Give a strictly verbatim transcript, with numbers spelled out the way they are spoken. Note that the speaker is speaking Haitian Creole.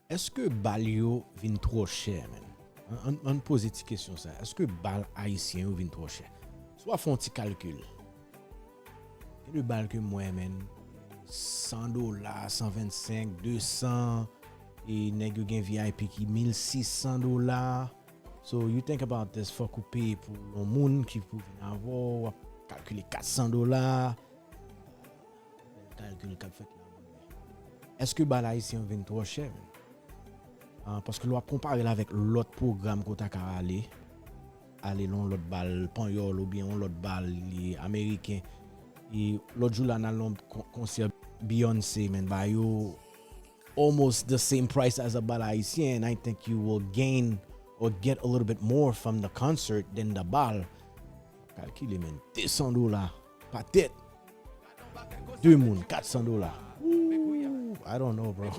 Èske bal yo vin twò chè, man? Ann, ann, ann poze ti kesyon sa. Èske bal ayisyen yo vin twò chè? Si w ap fè yon ti kalkil, gen de bal ke m wè, man, san dola, san vennsenk, de san, e nèg yo gen V I P ki mil sis san dola. So, you think about this, fòk ou peye pou yon moun ki pou vin avè w, w ap kalkile kat san dola. Bèl kalkil k ap fèt la, monchè. Èske bal ayisyen yo vin twò chè, man? Ah, paske lè w ap konpare l avèk lòt pwogram ke w ta ka ale, ale nan yon lòt bal panyòl oubyen yon lòt bal ameriken. E lòt jou la, n al nan yon kon-, konsè Beyoncé, man, ba yo almost the same price as a bal ayisyen, and I think you will gain or get a little bit more from the concert than the bal. Kalkile, man, de san dola pa tèt. De moun, kat san dola. Ooh, I don't know, bro.